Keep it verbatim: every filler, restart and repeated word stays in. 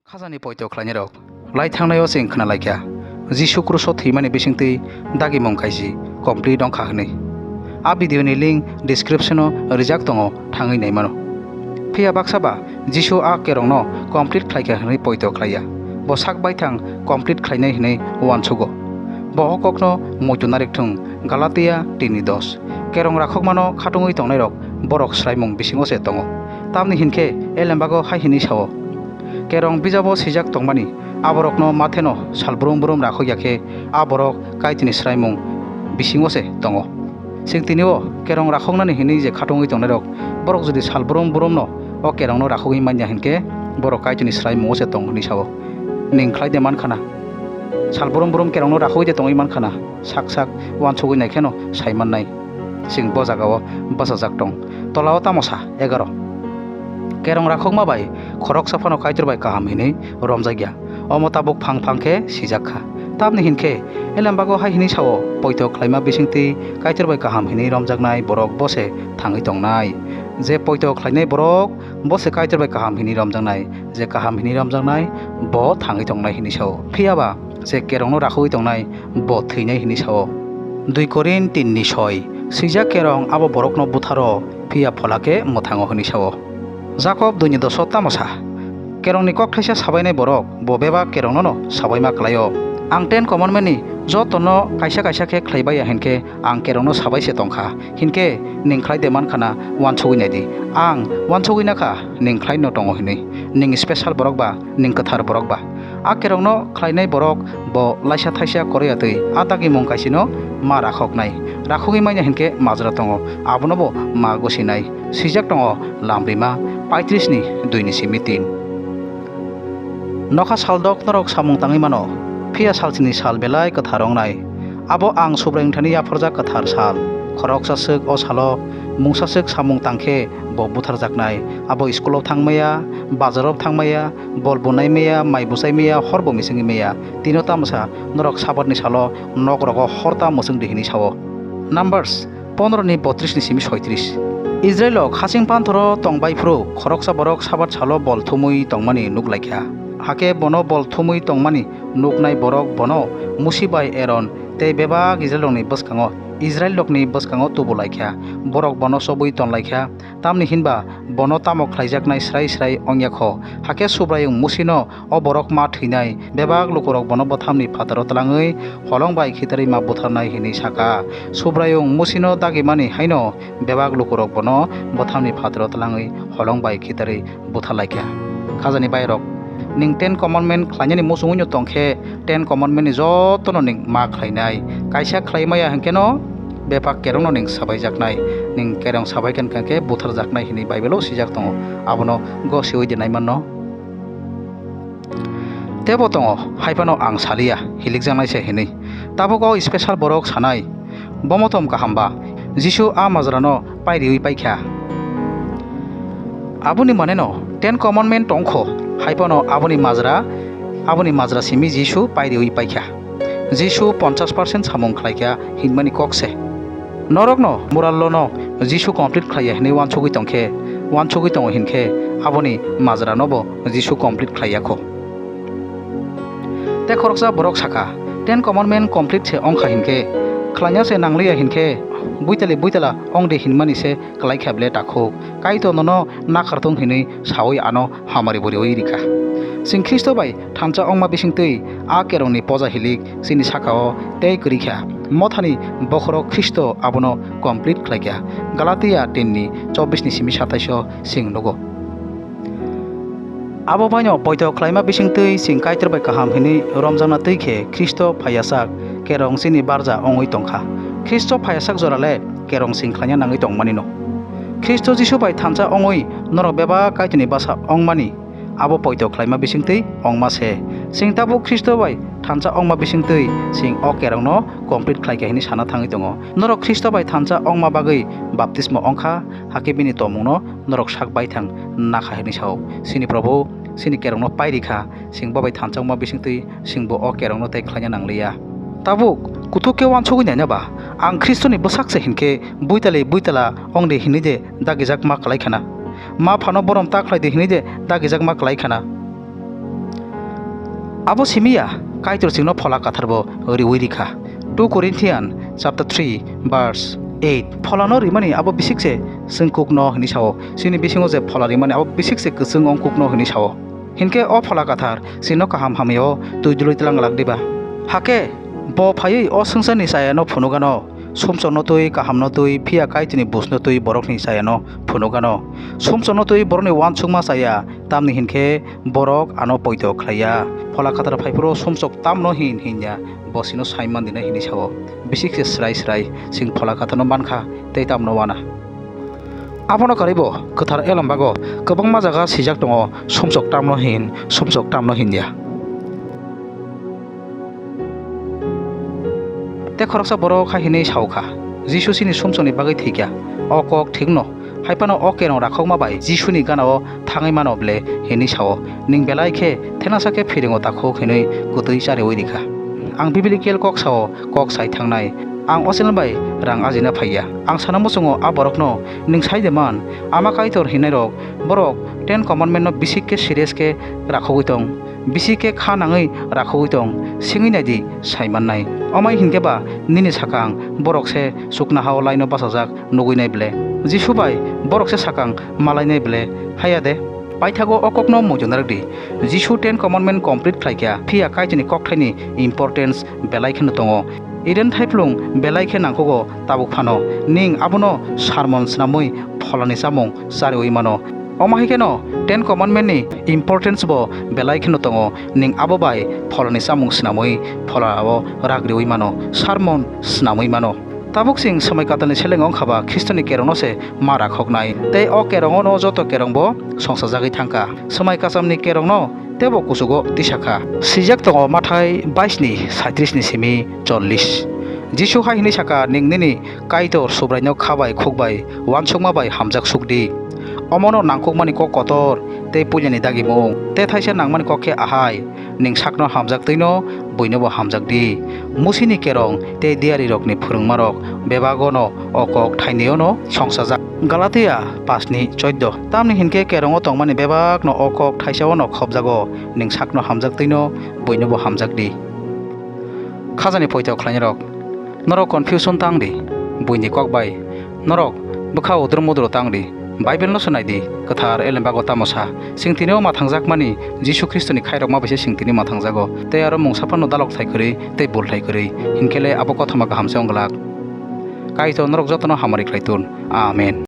Khajani poito khlainairok lai thangnaio chwng khna laikha, Jisu kruso thwimani bisingtwi dagimung kaisi complete wngkha hwnwi. A video ni link description o rijak tongo, thangwi naimano. Phiya baksa ba Jisu a kerongno complete khlaikha hwnwi poito khlaiya, bo sak baithang complete khlainai hwnwi uansugo. Bo o kokno muitu narikthung, Galatia tin ni dos. Kerong rakhokmano khatungwi tongnairok borok swraimung bisingo se tongo. Tamni hinkhe elembago hai hwnwi sao, Kerong bijabo swijak tongmani, aborokno matheno sal brum brum rakhok ya khe, a borok Kaitorni swraimung bisingo se tongo. Chwng tini o kerong rakhoknani hwnwi je khatungwi tongnairok, borok jodi sal brum brumno o kerongno rakhogwi manya hinkhe, borok Kaitorni swraimungo se tong hwnwi sao. Ning khlai de man khana? Sal brum brum kerongno rakhogwi de tongwi man khana? Sak sak uansugwi nai kheno sai mannai. Chwng bo jagao bwsajak tong. Tolao tamo sa? Egaroh. Kerong rakhokma bai khoroksa phano Kaitor bai kaham hwnwi romjakya. Omo tabuk phang phang khe sijak kha. Tamni hinkhe elembago hai hwnwi sao, poito khlaima bisingtwi Kaitor bai kaham hwnwi romjaknai borok bo se thangwi tongnai. Je poito khlainai borok bo se Kaitor bai kaham hwnwi romjaknai, je kaham hwnwi romjaknai bo thangwi tongnai hwnwi sao. Phiya ba je kerongno rakhogwi tongnai bo thwinai hwnwi sao. Dui Korin tin ni soi. Swijak kerong abo borokno butharo, phiya phola khe mwthango hwnwi sao. Jakob dui ni doso tamo sa? Kerongni kok thaisa sabainai borok bo bebak kerongnono sabaima klaio. Ang Ten Commandment ni jotono kaisa kaisa khe khlaibai ya hinkhe ang kerongno sabai se tongkha. Hinkhe ning khlai de man khana? Uansugwi nai di. Ang uansugwi na kha ning khlai no tongo hwnwi. Ning special borok ba, ning kwthar borok ba? A kerongno khlainai borok bo laisa thaisa koroya twi a dagimung kaisino ma rakhoknai. Rakhogwi manya hinkhe majra tongo, abono bo ma gosinai. Swijak tongo Lamrima paitris ni dui ni simi tin. Nokha saldok norok samung tangwi mano, phiya salsini sal belai kwthar wngnai. Abo ang Subraiyung thani yapharjak kwthar sal. Khoroksa swk o salo mungsa swk samung tang khe bo butharjaknai. Abo school o thang maya, bazar o thang maya, bol bunai maya, mai bwsai maya, hor bo misingwi maya. Tino tamsa norok Sabat ni salo nok rogo horta mwswng di hwnwi sao. Numbers pondro ni botris ni simi soitris. Israel rok hasing panthoro tong bai phuru khoroksa borok Sabat salo bol thumwi tongmani nuk laikha. Hakhe bono bol thumwi tongmani nuknai borok bono Musi bai Eron tei bebak Israel rokni bwskango, Israel rokni bwskango tubu laikha. Borok bono chobwi ton laikha. Tamni hinba bono tamo khlaijaknai srai srai ongya kho. Hakhe Subraiyung Musino, o borok ma thwinai, bebak lukurok bono bwthamni phataro tlangwi holong bai khitarwi ma butharnai hwnwi saka. Subraiyung Musino dagimani haino bebak lukurok bono bwthamni phataro tlangwi holong bai khitarwi buthar laikha. Khajani bairok, ning Ten Commandment khlainani muchungwino tong khe, Ten Commandment ni jotono ning ma khlainai. Kaisa khlai maya hwnkhe no bebak kerongno ning sabaijaknai. Ning kerong sabai khe hwnkhe butharjaknai hwnwi Bible o swijak tongo. Abono gosiwi de naimanno. Tebo tongo, hai phano ang saliya, hilikjaknai se hwnwi. Tabuk o special borok sanai, bo motom kaham ba? Jisu a majrano pairiwi paikha. Aboni maneno Ten Commandment tongkho, hai phano aboni majra, aboni majra simi Jisu pairiwi paikha. Jisu ponchash percent samung khlaikha hinmani kok se. Norokno murallono Jisu complete khlaiya hinwi uansugwi tongkhe, uansugwi tongo hinkhe, aboni majranobo Jisu complete khlaiya kho. Tei khoroksa borok sakha, Ten Commandment complete se ongkha hinkhe, khlaina se nangliya hinkhe, buitali buitala ongdi hinmani se kwlaikha ble takhuk. Kaitor nono nakharthung hinwi sawi ano hamari bo riwi rikha. Chwng Khristo bai thansa ongma bisingtwi a kerongni poja hilik chini sakao tei kwrwi kha. Mothani bokhorok Khristo abono complete khlaikha. Galatia tin ni chobbish ni simi satais o chwng nugo. Abo baino poito khlaima bisingtwi chwng Kaitor bai kaham hinwi romjakna twi khe Khristo phaiyasak kerong chini barja ongwi tongkha. Khristo phaiyasak jorale kerong chwng khlaina nangwi tongmanino. Khristo Jisu bai thansa ongwi norok bebak Kaitorni bwsa ongmani abo poito khlaima bisingtwi ongma se. Chwng tabuk Khristo bai thansa ongma bisingtwi chwng o kerongno complete khlaikha hinwi sana thangwi tongo. Norok Khristo bai thansa ongma bagwi baptismo ongkha, hakhe bini tongmungno norok sak baithang nakha hinwi sao. Chini Probhu chini kerongno pairikha, chwng bo bai thansa ongma bisingtwi chwngbo o kerongno tei khlaina nangliya. Tabuk kuthuk khe uansugwi naina ba, ang Khristoni bwsak se hinkhe buitali buitala ongdi hinwi de dagijak ma kwlai khana? Ma phano borom ta khlai di hinwi de dagijak ma kwlai khana? Abo simi ya, Kaitor chwngno Phola Katharbo riwi rikha. Two Corinthian chapter three verse eight. Pholano rimani abo bisik se chwng kukno hwnwi sao. Chini bisingo je phola rimani abo bisik se kwchwng wng kukno hwnwi sao. Hinkhe o Phola Kathar chwngno kaham hamyao twi dului tlang glak diba? Hakhe bo phaiwi o swngcharni chayano phunukgano, sumsokno twi, kahamno twi, phiya Kaitorni bujno twi borokni chayano phunukgano. Sumsokno twi borokni uansukma chaya, tamni hinkhe borok ano poito khlaiya. Phola Kathar phaiphuru sumsok tamno hin hinya, bo chwngno saiman dinai hinwi sao. Bisik se srai srai chwng Phola Katharno mankha tei tamno wana. Abono karwibo Kwthar Elembao kwbangma jaga swijak tongo, sumsok tamno hin, sumsok tamno hinya. Tei khoroksa borok hai hwnwi sao kha, Jisu chini sumsokni bagwi thwikha. O kok thikno, hai phano o kerong rakhokma bai Jisuni gana-o thangwi mano ble hwnwi sao. Nwng belai khe thenasa khe phiringo takhuk hwnwi kwtwi chariwi rikha. Ang biblical kok sao, kok sai thangnai. Ang o channel bai rang ajina phaiya. Ang sana muchungo a borokno nwng sai de man, Ama Kaitor hwnairok, borok Ten Commandment no bisik khe serious khe rakhogwi tong. Bisi khe kha nangwi rakhogwi tong, sengwi naidi, sai mannai. Omai hinkhe ba nini sakang borok se chuknoha-o laino bachajak nugwi nai ble? Jisu bai borok se sakang ma lainai ble? Haya de. Paithago o kokno muitu narwk di. Jisu Ten Commandment complete khlai kha, phiya Kaitorni kokthaini importance belai kheno tongo. Eden thaiplung belai khe nangkukgo tabuk phano. Ning abono sermon swnamwi pholani chamung chariwi mano. Omo hai kheno Ten Commandment ni importance bo belai kheno tongo. Ning abo bai pholani chamung swnamwi pholao rak riwi mano, sermon swnamwi mano. Tabuk chwng swmai katalni seleng wng kha ba Khristoni kerongno se ma rakhoknai. Tei o kerongo no joto kerong bo songsajagwi thang kha. Swmai kachamni kerongno teibo kuchugo tisa kha. Swijak tongo Mathai bais ni saitris ni simi chollis. Jisu hai hwnwi sa kha, Nwng nini Kaitor Subraino kha bai khuk bai uansukma bai hamjak suk di. Omono nangkukmani kok kotor tei puilani dagimung. Tei thaisa nangmani kok khe ahai, nwng sakno hamjak twino buinobo hamjak di. Musini kerong tei diyarirokni phwrwngmarok bebagono o kok thainwino songsajak. Galatia pash ni choiddo. Tamni hinkhe kerongo tongmani bebakno o kok thaisao no khopjago, nwng sakno hamjak twino buinobo hamjak di. Khajani poito khlainai rok, norok confusion tang di, buini kok bai. Norok bwkha udro mudro tang di, Bible no swnai di, Kwthar Elembago tamo sa. Chwng tini o mathangjakmani Jisu Khristoni khairokma bai se chwng tini mathangjago. Tei aro mungsa phano dalok thai kwrwi tei bul thai kwrwi. Hinkhe le abo kothoma kaham se wng glak. Kaitor norok jotono hamari khlai tun. Amen.